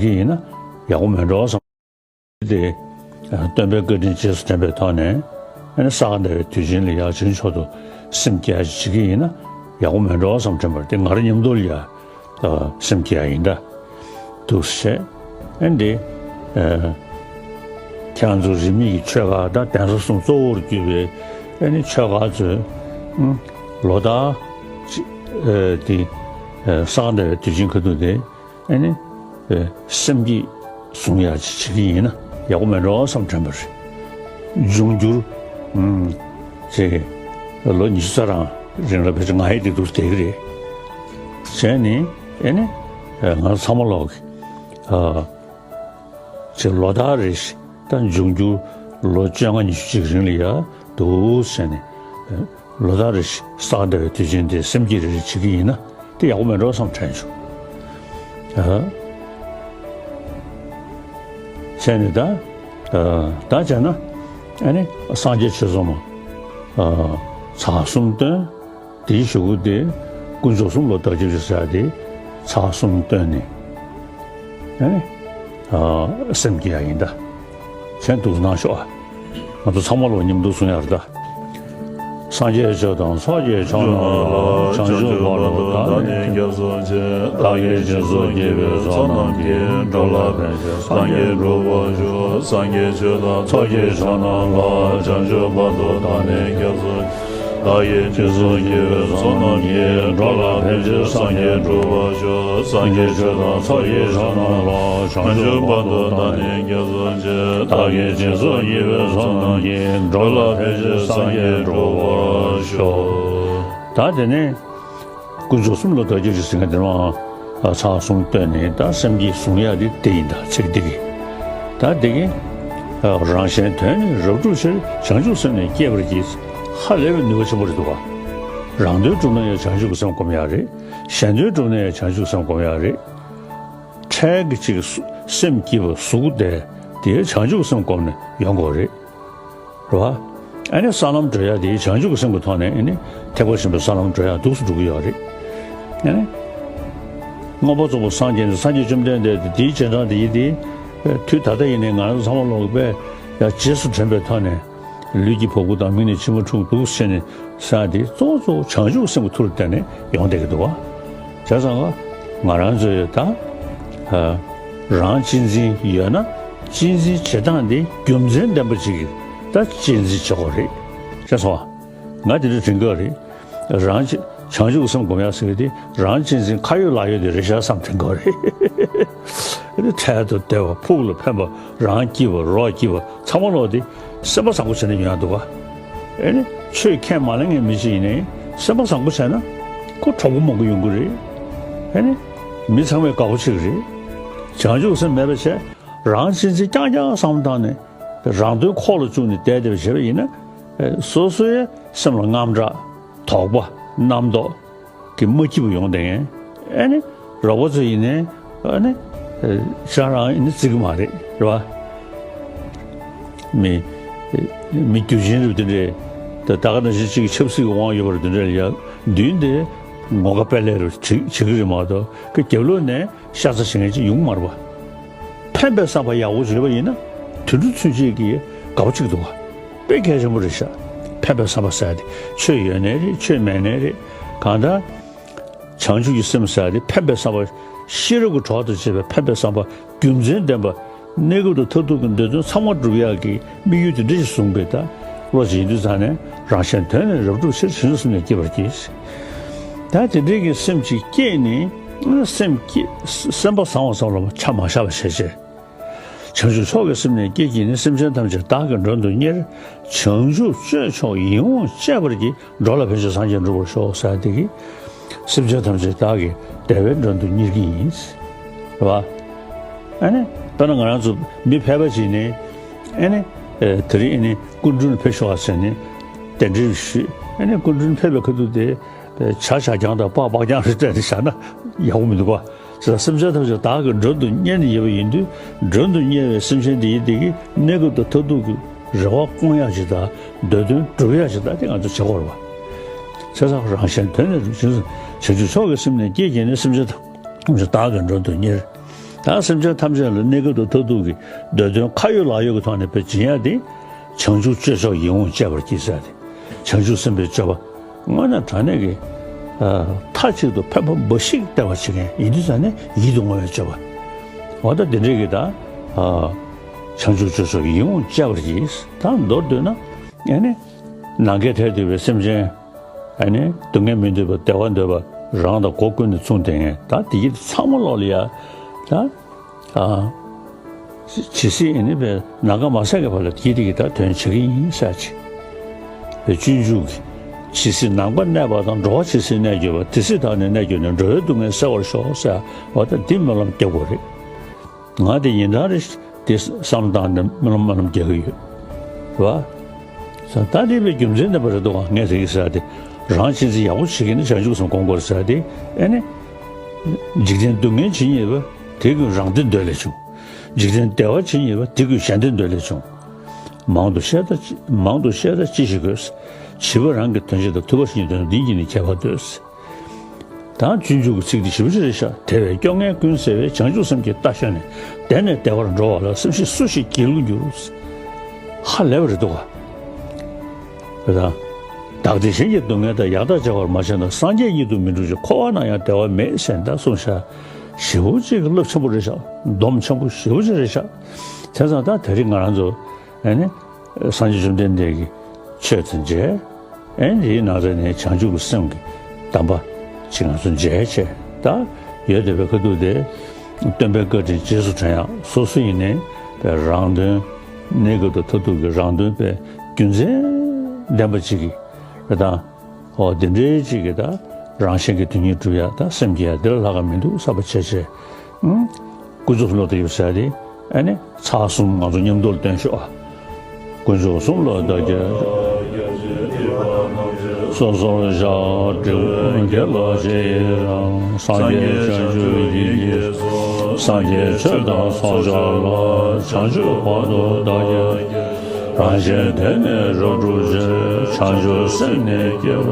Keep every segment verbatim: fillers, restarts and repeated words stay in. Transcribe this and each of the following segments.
གི་ཡིན་ན་ཡག་པོ་མེད་འགྲོ་བསམ། དེ་སྟོན་པའི་བཀའ་དྲིན་རྗེས་སུ་དྲན་པའི་ཐོག་ནས་ཨ་ནི་ས་ག་ཟླ་བའི་དུས་ཆེན་ལ་ཡ་བྱང་ཆུབ་མཆོག་ཏུ་སེམས་བསྐྱེད་ཡ་ཅིག་བྱེད་ཀྱི་ཡིན་ན་ཡག་པོ་མེད་འགྲོ་བསམ་དྲན་པར་དེ་ང་རང་མཉམ་དུ་ལ་ཡ་སེམས་བསྐྱེད་ཡ་ཡིན་ད། འདུག་སེ་བྱས། ཨ་ནི་དེ་ཁྱེད་རང་ཚོ་རིས་མེད་ཀྱི་ཆོས་ཁག་དང་གདན་ས་གསུམ་གཙོ་བོར་གྱུར་པའི་ཨ་ནི་ཆོས་ཁག་ཚོས་ལོ་ལྟར་ཅིག་དེ་ས་ག་ཟླ་བའི་དུས་ཆེན་ཁ་ཐུག་དེ། ཨ་ནི། སེམས་བསྐྱེད་བཟུང་ཡག་ཅིག་བྱེད་ཀྱི་ཡིན་ན་ཡག་པོ་མེད་འགྲོ་བསམ་དྲན་པ་རེད། འབྱུང་འགྱུར། ཨུམ། ཅེས། ལོ་ཉི་ཤུ་རྩ་གྲངས་རིང་ལ་ཕལ་ཆེར་ང་ཡི་སྡིག་སྡུག་བསྡད་ཀྱི་རེད། བྱས་ནས་ཨ་ནི། ང་ཚང་མ་ལོག་གི་ཅེས་ལོ་ལྟར་རེ་བཞིན་ད་འབྱུང་འགྱུར་ལོ་བཅོ་ལྔ་ཉི་ཤུ་ཅིག་རིང་ལ་ཡ་འདུག་ཟེར་ནས། ལོ་ལྟར་རེ་བཞིན་ས་ག་ཟླ་བའི་དུས་ཆེན་དེ་སེམས་བསྐྱེད་རེ་རེ་བྱེད་ཀྱི་ཡིན་ན་དེ་ཡག་པོ་མེད་འགྲོ་བསམ་དྲན་བྱུང་། ཨ། བྱས་ནས་ད། ཨ། ད་བྱས་ན། ཨ་ནི་སངས་རྒྱས་ཆོས་ཚོགས་མ། ཨ། ཚར་གསུམ་བཏོན། དེའི་གཞུག་གུ་དེ་དཀོན་མཆོག་གསུམ་ལ་བདག་སྐྱབས་ཞེས་ཟེར་ཡ་དེ་ཚར་གསུམ་བཏོན་ནས། ཨ་ནི། ཨ། སེམས་བསྐྱེད་ཡ་ཡིན་ད། མཚན་འདུག་གནང་ཤོག་ཨ། ང་ཚོ་ཚང་མ་ལོ་མཉམ་དུ་གསུང་ཡ་རེད་ད། སངས་རྒྱས་ཆོས་དང་ཚོགས་ཀྱི་མཆོག་རྣམས་ལ། བྱང་ཆུབ་བར་དུ་བདག་ནི་སྐྱབས་སུ་མཆི། བདག་གིས་སྦྱིན་སོགས་བགྱིས་པའི་ཚོགས་རྣམས་ཀྱིས། འགྲོ་ལ་ཕན་ཕྱིར་སངས་རྒྱས་འགྲུབ་པར་ཤོག་སངས་རྒྱས་ཆོས་དང་ཚོགས་ཀྱི་མཆོག་རྣམས་ལ། བྱང་ཆུབ་བར་དུ་བདག་ནི་སྐྱབས་སུ། བདག་གིས་སྦྱིན་སོགས་བགྱིས་པའི་ཚོགས་རྣམས་ཀྱིས། འགྲོ་ལ་ཕན་ཕྱིར་སངས་རྒྱས་འགྲུབ་པར་ཤོག་སངས་རྒྱས་ཆོས་དང་ཚོགས་ཀྱི་མཆོག་རྣམས་ལ། བྱང་ཆུབ་བར་དུ་བདག་ནི་སྐྱབས་སུ་མཆི། བདག་གིས་སྦྱིན་སོགས་བགྱིས་པའི་ཚོགས་རྣམས་ཀྱིས། འགྲོ་ལ་ཕན་ཕྱིར་སངས་རྒྱས་འགྲུབ་པར་ཤོག་ད་དེ་ནས། དཀོན་མཆོག་གསུམ་ལ་བདག་སྐྱབས་ཞེས་ཟེར་མཁན་དེ་ནང་ཚར་གསུམ་བཏོན་ནས་ད་སེམས་བསྐྱེད་བཟུང་ཡག་དེ་དེ་ཡིན་ད་ཚིག་འདི་གི། ད་འདི་གི། རང་གཞན་དོན་ནི་རབ་བསྒྲུབ་ཕྱིར། བྱང་ཆུབ་སེམས་ནི་བསྐྱེད་པར་བགྱི། ཧ་ལས་པའི་ནུས་པ་ཆེན་པོ་རེད་འདུག་ག་རང་དོན་བསྒྲུབ་ན་ཡང་བྱང་ཆུབ་ཀྱི་སེམས་སྒོམ་ཡག་རེད། གཞན་དོན་བསྒྲུབ་ན་ཡང་བྱང་ཆུབ་སེམས་སྒོམ་ཡག་རེད། འཕྲལ་གྱི་ཅིག་སེམས་སྐྱིད་པ་ཟུག་དེ་དེ་བྱང་ཆུབ་སེམས་སྒོམ་ནས་ཡོང་དགོས་རེད། རེད་བ། ཨ་ནི་ས་ལམ་བགྲོད་ཡག་དེ་བྱང་ཆུབ་ཀྱི་སེམས་ཀྱི་ཐོག་ནས་ཨ་ནི་ཐེག་པ་ཆེན་པོའི་ས་ལམ་བགྲོད་ཡག་འདུག་སེ་འགྲོ་གི་ཡོད་རེད། ཨ་ནི། མངོན་པར་རྫོགས་པར་སངས་རྒྱས་ནས་སངས་རྒྱས་བཅོམ་ལྡན་འདས་དེ་དེའི་རྗེས་འབྲང་དེ་ཡིན་ཏེ། དུས་ད་ལྟ་ཡིན་ནའི་ང་རང་ཚོ་ཚང་མ་ལོག་པས་ཡ་རྗེས་སུ་དྲན་པའི་ཐོག་ནས། ལུས་ཀྱི་བ་སྤུ་དང་མིག་ནས་མཆི་མ་འཁྲུག་འདུག་ཟེར་ནས་ཟེར་ཡག་དེ་གཙོ་བོ་གཙོ་བོ་བྱང་ཆུབ་ཀྱི་སེམས་ཀྱི་མཐུ་ལ་བརྟེན་ནས་ཡོང་བསྡད་ཀྱི་འདུག་བ། བྱས་ཙང་ང་རང་ཚོས་ད། ཨ། རང་གཅེས་འཛིན་ཡོད་ན་གཅེས་འཛིན་བྱེད་སྟངས་དེ་རྒྱུ་མཚན་ལྡན་པ་ཅིག་གིས་ད་གཅེས་འཛིན་བྱེད་དགོས་རེད། བྱས་སོང་ང་དེ་འདྲ་དྲན་གྱི་ཡོད་རེད། རང་གཅེས་བྱང་ཆུབ་སེམས་སྒོམ་ཡག་ཟེར་གྱི་དེ་རང་གཅེས་འཛིན་ཁ་ཡོད་ལག་ཡོད་དེ་རེད་ཤག་བསམ་དྲན་གྱི་ཡོད་རེད། ཨ་ནི་འཕྲལ་དུ་བདེ་བ་ཕུགས་ལ་ཕན་པ་རང་སྐྱིད་པ་རོགས་སྐྱིད་པ་ཚང་མ་ལོག་དེ། སེམས་པ་བཟང་པོ་བྱས་ན་ཡོང་ཡག་འདུག་ག་ཨེ་ནི། ཆོས་ཁས་མ་ལེན་མཁན་མི་ཞིག་ཡིན་ནའི་སེམས་པ་བཟང་པོ་བྱས་ན་ཁོ་གྲོགས་པོ་མང་པོ་ཡོང་གི་རེད། ཨེ་ནི། མི་ཚང་མས་དགའ་པོ་བྱེད་ཀྱི་རེད། བྱང་ཆུབ་སེམས་མེད་པ་བྱས་རང་གཅེས་འཛིན་རྐྱང་རྐྱང་བསམ་བློ་བཏང་ནས་རང་དོན་ཁོག་ལ་བཅུག་ནས་བསྡད་བསྡད་པ་བྱས་པ་ཡིན་ན། སོ་སོའི་སེམས་ལ་དངངས་སྐྲག་དོགས་པ་རྣམ་རྟོག་གི་མ་སྐྱིད་པོ་ཡོང་བསྡད་མཁན། ཨ་ནི་རོགས་པ་ཚོ་ཡིན་ནའི་ཨ་ནི་ཤ་རང་ཡིན་ནི་བརྩི་གི་མ་རེད། རེད་བ། མི་མི་རྒྱུ་ཆེན་རེད་དེ་འདྲས་ད་ད་ག་ནང་བཞིན་གཅིག་ཆབ་སྲིད་ཀྱི་དབང་ཡོད་པ་རེད་དེ་འདྲས་ལ་ཡ་མདུན་དེ་ངོ་དགའ་དཔལ་ལས་རུ་བྱེད་བྱེད་ཀྱི་རེད་མ་གཏོགས་ཀྱི་རྒྱབ་ལོགས་ནས་ཤ་ཚ་བྱེད་མཁན་ཅིག་ཡོང་གི་མ་རེད་བ། ཕན་པའི་བསམ་པ་ཡག་པོ་ཞིག་ཡོད་པ་ཡིན་ན་དུད་འགྲོ་ཚུན་ཆད་ཀྱི་དགའ་པོ་གཅིག་འདུག་བ། དཔེ་གལ་ཆེན་པོ་རེད་ཤག་ཕན་པའི་བསམ་པ་ཟེར་ཡ་དེ་ཆོས་ཡོད་ནའི་རེད། ཆོས་མེད་ནའི་རེད། གང་ལྟར། བྱང་ཆུབ་ཀྱི་སེམས་ཟེར་ཡ་དེ་ཕན་པའི་བསམ་པ། ཤེས་རབ་ཀྱི་གྲོགས་དང་བཅས་པའི་ཕན་པའི་བསམ་པ་རྒྱུ་མཚན་ལྡན་པ། གནས་སྐབས་དང་མཐར་ཐུག་གི་འདོད་དོན་ཚང་མ་འགྲུབ་ཡག་གི་དམིགས་ཡུལ་དེ་འདྲ་ཞིག་བཟུང་བའི་ད་བློ་ཅིག་ཡིན་དུས་ཙང་ནས་རང་གཞན་དོན་ནི་རབ་བསྒྲུབ་ཕྱིར། བྱང་ཆུབ་སེམས་ནི་བསྐྱེད་པར་བགྱི། ད་དེ་འདྲའི་གི་སེམས་ཅིག་སྐྱེས་ནས་སེམས་སྐྱེ་སེམས་པ་བཟང་བ་ཙམ་ལ་ཆ་མ་བཞག་པ་བྱས་བྱས། བྱང་ཆུབ་མཆོག་གི་སེམས་ནི་བསྐྱེད་བགྱིས་ནས། སེམས་ཅན་ཐམས་ཅད་བདག་གིས་མགྲོན་དུ་གཉེར། བྱང་ཆུབ་སྤྱོད་མཆོག་ཡིད་འོང་སྤྱད་པར་བགྱི། འགྲོ་ལ་ཕན་ཕྱིར་སངས་རྒྱས་འགྲུབ་པར་ཤོག་ཟེར་ཡ་དེ་གིས། སེམས་ཅན་ཐམས་ཅད་བདག་གིས་བདེ་བའི་མགྲོན་དུ་གཉེར་གྱི་ཡིན། རེད་བ། ཨ་ནི། དཔེར་ན་ང་རང་ཚོ་མི་ཕལ་པ་ཞིག་ནས། ཨ་ནི། ཨེ། དེ་རིང་ཨ་ནི་སྐུ་མགྲོན་ཕེབས་ཤོག་ཟེར་ནས་གདན་འདྲེན་ཞུས། ཨ་ནི་སྐུ་མགྲོན་ཕེབས་པའི་ཁ་ཐུག་དེ་ཇ་ཇ་རྐྱང་དང་པག་པག་རྐྱང་རེ་སྤྲད་ནས་བཞག་ན་ཡག་པོ་མི་འདུག་ག་སེམས་ཅན་ཐམས་ཅད་བདག་གིས་མགྲོན་དུ་གཉེར་ནས་ཡོད་པ་ཡིན་དུས། མགྲོན་དུ་གཉེར་བའི་སེམས་ཅན་དེ་ཡི་དེ་གི་གནས་སྐབས་དང་མཐར་ཐུག་གི་རེ་བ་སྐོང་ཡག་ཅིག་དང་། འདོད་དོན་སྒྲུབ་ཡག་ཅིག་དང་དེ་ང་ཚོ་བྱེད་དགོས་རེད་བ། བྱས་ཙང་རང་གཞན་དོན་ནི་རབ་བྱང་ཆུབ་མཆོག་གི་སེམས་ནི་བསྐྱེད་བགྱིས་ནས། སེམས་ཅན་ཐམས་ཅད་བདག་གིས་མགྲོན་དུ་གཉེར། ད་ ཡང་སེམས་ཅན་ཐམས་ཅད་ལ་གནས་སྐབས་དང་མཐར་ཐུག་གི་འདོད་དོན་ཁ་ཡོད་ལག་ཡོད་ཀྱི་ཐོག་ནས་དཔེ་སྦྱིན་ཡ་དེ། བྱང་ཆུབ་སྤྱོད་མཆོག་ཡིད་འོང་སྤྱད་པར་བགྱི་ཟེར་ཡ་དེ། བྱང་ཆུབ་སེམས་དཔའི་སྤྱོད་པ། དངོས་གནས་དྲང་གནས་ཀྱི། ཨ། མཐའ་གཅིག་ཏུ་ཕན་པ་འབའ་ཞིག་སྟེར་བར་བྱེད་མཁན་ཡིན་དུས་ཙང་ནས་ཡིད་དུ་འོང་བའི་སྤྱོད་པ། འོ་ད་དེ་འདྲའི་གི་ད། ཨ། བྱང་ཆུབ་སྤྱོད་མཆོག་ཡིད་འོང་སྤྱད་པར་བགྱི། ད་མདོར་བསྡུས་ན། ཨ་ནི། ནམ་མཁའི་མཐས་གཏུགས་པའི་སེམས་ཅན། ཨ་ནི། སྡུག་བསྔལ་མི་འདོད་པ་བདེ་བ་འདོད་པ་རང་དང་སྒོ་ཀུན་ནས་མཚུངས་ལྡན་མཁན་ད་དེ་ཡིད་ཚང་མ་ལོག་ལ་ཡ། ད། ཨ། ཇི་སྲིད་ཨ་ནི་བས་ནམ་མཁའ་མ་ཟད་ཀྱི་བར་ལ་དེ་དེ་གི་ད་དོན་བྱེད་ཀྱི་ཡིན་ཟེར་ཅིག་བས་སྤྱོད་འཇུག་གི། ཇི་སྲིད་ནམ་མཁའ་གནས་པ་དང་། འགྲོ་བ་ཇི་སྲིད་གནས་གྱུར་པ། དེ་སྲིད་བདག་ནི་གནས་གྱུར་ནས། འགྲོ་བའི་སྡུག་བསྔལ་སེལ་བར་ཤོག་ཟེར་བ་ད་འདི་སྨོན་ལམ་རྒྱག་དགོས་རེད། ང་དེ་ཡིན་ད་རེད་དེ་བསམ་བཏང་ནས་སྨོན་ལམ་སྨོན་ལམ་རྒྱག་གི་ཡོད། རེད་བ། ད་དེ་བས་རྒྱུ་མཚན་ལྡན་པ་རེད་འདུག་ག་ངས་དེ་གི་ཟེར་ཏེ། རང་གཅེས་འཛིན་ཡག་པོ་བྱེད་ཀྱི་ནི་བྱང་ཆུབ་སེམས་སྒོམ་དགོས་ཟེར་ཏེ། ཨེ་ནི། འཇིག་རྟེན་སྡུག་བསྔལ་ཇི་སྙེད་པ། དེ་ཀུན་རང་བདེ་འདོད་ལས་བྱུང་། འཇིག་རྟེན་བདེ་བ་ཇི་སྙེད་པ། དེ་ཀུན་གཞན་བདེ་འདོད་ལས་བྱུང་། མང་དུ་བཤད་ད་མང་དུ་བཤད་ད་ཅི་ཞིག་དགོས། བྱིས་པ་རང་གི་དོན་བྱེད་དང་། ཐུབ་པ་གཞན་གྱི་དོན་དེ་གཉིས་ནི་ཁྱད་པར་འདོད། དང་སྤྱོད་འཇུག་གི་ཚིག་འདི་ཞེ་པོ་ཅིག་རེད་ཤག་དེ་བས་སྐྱོ་ངལ་ཀུན་སེལ་བའི། བྱང་ཆུབ་སེམས་ཀྱི་རྟ་ཞོན་ནས། བདེ་ནས་བདེ་བར་འགྲོ་བ་ལ། སེམས་ཤེས་སུ་ཞིག་སྒྱིད་ལུག་འགྱུར། ཧ་ལས་པ་རེད་འདུག་ག་རེད་དང་། བདག་བདེ་གཞན་གྱི་སྡུག་བསྔལ་དང་། ཡང་དག་སྤྱད་པར་མ་བྱས་ན། སངས་རྒྱས་ཉིད་དུ་མི་འགྲུབ་ཅིང་། འཁོར་བ་ན་ཡང་བདེ་བ་མེད་ཟེར་ད་གསུངས་ཤག་ཞེ་པོ་ཅིག་རླབས་ཆེན་པོ་རེད་ཤག་སྡོམ་ཆེན་པོ་ཞེ་པོ་ཅིག་རེད་ཤག་བྱས་ཙང་ད་དེ་རིང་ང་རང་ཚོ། ཨ་ནི། སངས་རྒྱས་བཅོམ་ལྡན་འདས་ཀྱི་ཆོས་དང་མཇལ། ཨ་ནི་དེའི་ནང་ཚན་ནས་བྱང་ཆུབ་ཀྱི་སེམས་ཀྱི་གདམས་པ་ཅིག་ང་ཚོ་མཇལ་བྱས་ད་ཡོད་བསྡད་པའི་ཁ་ཐུག་དེ། སྟོན་པའི་བཀའ་དྲིན་རྗེས་སུ་དྲན་ཡག་སོ་སོ་ཡིན་ནའི་པའི་རང་དོན། གནས་སྐབས་དང་མཐར་ཐུག་གི་རང་དོན་པའི་རྒྱུ་མཚན་ལྡན་པ་ཅིག་གི་རེད་དང་། ཨོ་དེ་འདྲའི་ཅིག་གི་ད་རང་གཞན་གྱི་དོན་གཉིས་སྒྲུབ་ཡ་ད་སེམས་བསྐྱེད་ཡ་འདི་ལ་ལྷག་ག་མི་འདུག་བསམ་པ་བྱས་བྱས། ཨང་། ཀུན་རྫོབ་བློ་དང་ཡོད་ཟེར་ཏེ། ཨ་ནི་ཚར་གསུམ་ང་ཚོ་མཉམ་དུ་བཏོན་ཤོག་ཨ། དཀོན་མཆོག་གསུམ་ལ་བདག་སྐྱབས། སོ་སོར་བཤགས། སྒྲིབ་པ་དགེ་ལ་རྗེས་ཡི་རང་། སངས་རྒྱས་བྱང་ཆུབ་ཡིད་ཀྱིས་སངས་རྒྱས་ཆོས་དང་ཚོགས་མཆོག་ལ། བྱང་ཆུབ་བར་དུ་བདག་སྐྱབས། རང་གཞན་དོན་ནི་རབ་བསྒྲུབ་ཕྱིར། བྱང་ཆུབ་སེམས་ནི་བསྐྱེད་པར་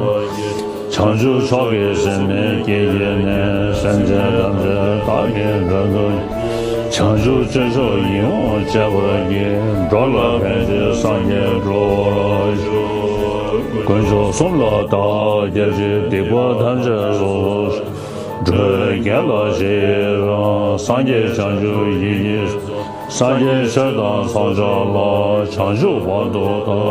བགྱི། བྱང་ཆུབ་མཆོག་གི་སེམས་ནི་བསྐྱེད་བགྱིས་ནས། སེམས་ཅན་ཐམས་ཅད་བདག་གིས་མགྲོན་དུ་བྱས། བྱང་ཆུབ་སྤྱོད་མཆོག་ཡིད་འོང་སྤྱད་པར་བགྱི། འགྲོ་ལ་ཕན་ཕྱིར་སངས་རྒྱས་འགྲུབ་པར་ཤོག་དཀོན་མཆོག་གསུམ་ལ་བདག་སྐྱབས་མཆི། སྡིག་པ་ཐམས་ཅད་སོ་སོར། འགྲོ་བའི་དགེ་ལ་རྗེས་ཡི་རང་། སངས་རྒྱས་བྱང་ཆུབ་ཡིད་ཀྱིས། སངས་རྒྱས་ཆོས་དང་ཚོགས་མཆོག་ལ། བྱང་ཆུབ་བར་དུ་བདག་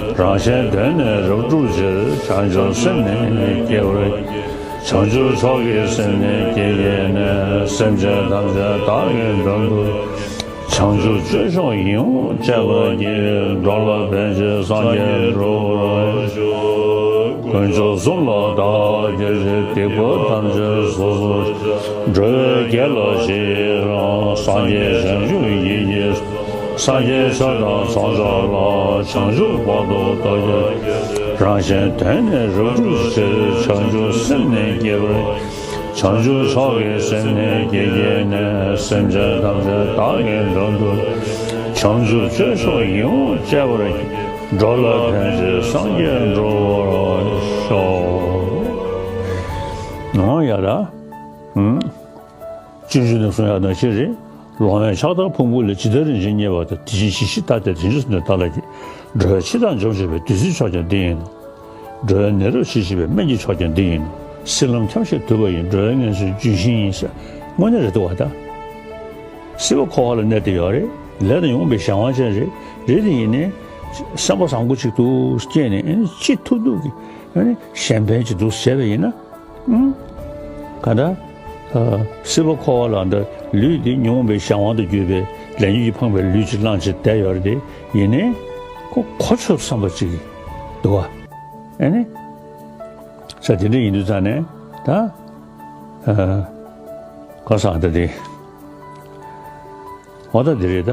སྐྱབས། རང་གཞན་དོན་ནི་རབ་བསྒྲུབ་ཕྱིར། བྱང་ཆུབ་སེམས་ནི་བསྐྱེད་པར་བགྱི། བྱང་ཆུབ་མཆོག་གི་སེམས་ནི་བསྐྱེད་བགྱིས་ནས། སེམས་ཅན་ཐམས་ཅད་བདག་གིས་མགྲོན་དུ། བྱང་ཆུབ་སྤྱོད་མཆོག་ཡིད་འོང་སྤྱད་པར་བགྱི། འགྲོ་ལ་ཕན་ཕྱིར་སངས་རྒྱས་འགྲུབ་པར་ཤོག་དཀོན་མཆོག་གསུམ་ལ་བདག་སྐྱབས་མཆི། སྡིག་པ་ཐམས་ཅད་སོ་སོར། འགྲོ་བའི་དགེ་ལ་རྗེས་ཡི་རང་། སངས་རྒྱས་བྱང་ཆུབ་ཡིད་ཀྱིས། སངས་རྒྱས་ཆོས་དང་ཚོགས་མཆོག་ལ། བྱང་ཆུབ་བར་དུ་བདག་སྐྱབས། རང་གཞན་དོན་ནི་རབ་བསྒྲུབ་ཕྱིར། བྱང་ཆུབ་སེམས་ནི་བསྐྱེད་པར། བྱང་ཆུབ་མཆོག་གི་སེམས་ནི་བསྐྱེད་བགྱིས་ནས། སེམས་ཅན་ཐམས་ཅད་བདག་གིས་མགྲོན་དུ། བྱང་ཆུབ་སྤྱོད་མཆོག་ཡིད་འོང་སྤྱད་པར། འགྲོ་ལ་ཕན་ཕྱིར་སངས་རྒྱས་འགྲུབ་པར་ཤོག་ཨོ་ཡ་ར། ཨུམ། སྤྱོད་འཇུག་ནས་གསུང་ཡག་ནང་བཞིན་རེད། ལོང་བས་ཕྱག་དར་ཕུང་པོ་ལས། ཇི་ལྟར་རིན་ཆེན་རྙེད་པ་ལྟར། དེ་བཞིན་གཞི་ཤེས་ཐ་དད་དོན་ཆེན་གསུམ་ལས། བདག་ལ་ཀྱེ། འགྲོ་བའི་འཆི་བདག་འཇོམས་བྱེད་པའི། བདུད་རྩིའི་མཆོག་ཀྱང་འདི་ཡིན་ནོ། འགྲོ་བའི་ནད་རབ་ཞི་བྱེད་པའི། སྨན་གྱི་མཆོག་ཀྱང་འདི་ཡིན་ནོ། སྲིད་ལམ་འཁྱམས་ཤིང་དུབ་པ་ཡི། འགྲོ་བའི་ངལ་གསོའི་ལྗོན་ཤིང་ཡིན་ཟེར། དངོས་གནས་རེད་འདུག་བ་ད། སྲིད་པ་འཁོར་བ་ལ་གནས་བསྡད་ཡོད་རེད། ལས་དང་ཉོན་མོངས་པའི་གཞན་དབང་ཅན་རེད། རེད་དེ་ཡིན་ནའི། སེམས་པ་བཟང་པོ་ཅིག་འདུག་སྐྱེས་ནས་ཨེ་ནི་ཅི་ཐུབ་ཐུབ་ཀྱིས་ཨེ་ནི་གཞན་ཕན་ཅིག་འདུག་བྱས་པ་ཡིན་ན། ཨུམ། ག་འདྲ། ཨ། སྲིད་པ་འཁོར་བ་ལ་འདྲ་ལུས་འདི་ཉོན་མོངས་པའི་གཞན་དབང་དུ་གྱུར་པའི་ལས་ཉོན་གྱིས་འཕངས་པའི་ལུས་ཅིག་བླངས་བྱས་བསྡད་ཡོད་རེད་དེ་ཡིན་ནའི་ཁོ་གོ་ཆོད་བསམ་པ་ཅིག་འདུག་བ། ཨེ་ནི། ས་དེ་འདྲ་ཡིན་དུས་ཙང་ནས་ད། ཨ། ག་ས་འདྲ་དེ། འོ་ད་འདི་རེད་ད།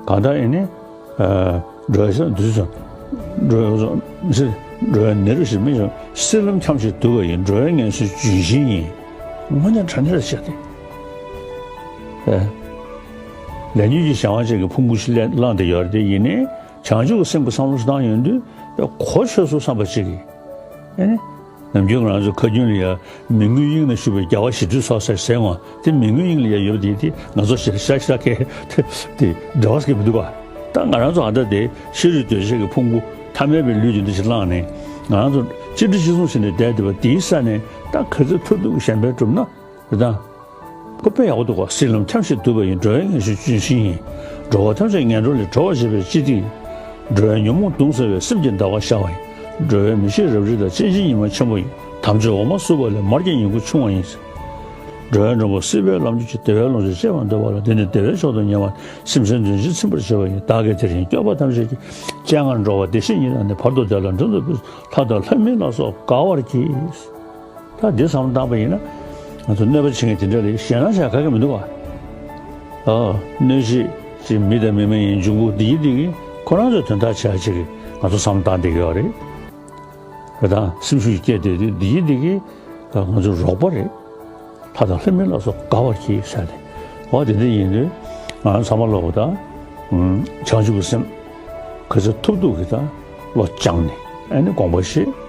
གང་ལྟར་ཨེ་ནི། ཨ། འགྲོ་བའི་ས་འདུས་སོ། འགྲོ་བའི་ས་འདུས། འགྲོ་བའི་ནད་རབ་ཞི་མི་ཞིག་སྲིད་ལམ་འཁྱམས་ཤིང་དུབ་པ་ཡི། འགྲོ་བའི་ངལ་གསོའི་ལྗོན་ཤིང་ཡིན། དངོས་གནས་དྲང་གནས་ལ་བཤད་དེ། ཨ། ལས་ཉོན་གྱི་གཞན་དབང་ཅན་གྱི་ཕུང་པོ་ཞིག་བླངས་བསྡད་ཡོད་རེད་དེ་ཡིན་ནའི་བྱང་ཆུབ་ཀྱི་སེམས་ཀྱི་བསམ་བློ་ཞིག་བཏང་ཡོང་དུས་གོ་ཆོད་སོང་བསམ་པ་ཅིག་གིས། ཨེ་ནི། ནམ་རྒྱུན་ང་རང་ཚོ་ཁ་རྒྱུན་ལ་ཡ་མི་མངོན་དབྱིངས་ན་བཞུགས་པའི་རྒྱལ་བ་ཞི་ཁྲོའི་ཚོགས་ཟེར་ཟེར་འོང་། དེ་མི་མངོན་དབྱིངས་ལ་ཡ་ཡོད་པ་དེ་དེ་ང་ཚོ་ཞེ་ཤ་ཤ་ཁའི་དེ་འབྲེལ་བ་ཟེར་གྱི་མི་འདུག་ག་ད་ང་རང་ཚོ་ཨ་ད་དེ་ཤེས་རིག་གདོས་བཅས་ཀྱི་ཕུང་པོ་ཐ་མལ་པའི་ལུས་ཀྱི་འདུ་ཤེས་བླངས་ནས་ང་རང་ཚོ་གཅིག་སྒྲིལ་གཅིག་མཚུངས་བྱས་ནས་བསྡད་བསྡད་པ་དེའི་ས་ནས་ད་ག་ཚོད་ཐུབ་ཐུབ་གཞན་ཕན་བསྒྲུབ་ན། རེད་དང་། ཁོ་དཔེ་ཡག་པོ་འདུག་ག་གསེར་ལམ་ཐམས་ཅད་བསྡུས་པ་ཡིན། འགྲོ་བའི་ངེས་འབྱུང་ལྗོན་ཤིང་ཡིན། འགྲོ་བ་ཐམས་ཅད་ངན་འགྲོ་ལས་སྒྲོལ་བར་བྱེད་པའི་སྤྱི་ཏིང་ཡིན། འགྲོ་བའི་ཉོན་མོངས་གདུང་སེལ་བའི་སེམས་ཀྱི་ཟླ་བ་ཤར་བ་ཡིན། འགྲོ་བའི་མི་ཤེས་རབ་རིབ་དག་སྤྱན་ཆེན་ཉི་མ་ཆེན་པོ་ཡིན། དམ་ཆོས་འོ་མ་བསྲུབས་པ་ལས་མར་གྱི་ཉིང་ཁུ་ཕྱུང་བ་ཡིན། འགྲོ་བའི་མགྲོན་པོ་སྲིད་པའི་ལམ་གྱི་ཆུ། བདེ་བའི་ལོངས་སྤྱོད་སྤྱད་པར་འདོད་པ་ལ། འདི་ནི་བདེ་བའི་མཆོག་ཏུ་ཉེ་བ། སེམས་ཅན་དོན་ཕྱིར་ཚིམ་པར་བྱེད་པ་ཡིན། བདག་གིས་དེ་བཞིན་སྐྱོབ་པ་ཐམས་ཅད་ཀྱི། སྤྱན་སྔར་འགྲོ་བ་བདེ་གཤེགས་ཉིད་དང་ནི། བར་དུ་བདེ་ལ་འགྲོ་འདོད་པའི། ལྷ་དང་ལྷ་མིན་ལ་སོགས་དགའ་བར་གྱིས། ད་འདི་བསམ་བློ་བཏང་པ་ཡིན་ན། ང་ཚོ་གནོད་པ་བྱེད་མཁན་དེ་འདྲ་ལ་ཞེད་སྣང་བྱ་ག་གེ་མི་འདུག་ག་ཨ། གནོད་བྱེད་ཀྱི་མི་དང་མི་མ་ཡིན་འབྱུང་པོ་འདི་ཡིན་འདི་གིས་ཁོ་རང་ཚོའི་དོན་དག་བྱ་བྱེད་ཀྱི་ང་ཚོ་བསམ་བློ་བཏང་བསྡད་ཀྱི་ཡོད་རེད། རེད་དང་། སེམས་ཤུགས་སྐྱེད་བསྡད་དུས་འདི་ཡིན་འདི་གིས་ང་ཚོ་རོགས་པ་རེད། ལྷ་དང་ལྷ་མིན་ལ་སོགས་དགའ་བར་གྱིས་ཟེར་ཏེ། འོ་དེ་འདྲ་ཡིན་དུས་ང་རང་ཚང་མ་ལོག་པ་དང་། བྱང་ཆུབ་ཀྱི་སེམས་ག་ཚོད་ཐུབ་ཐུབ་ཀྱིས་དང་བློ་བཅངས་ནས་ཨ་ནི་དགོངས་པ་བཞེས།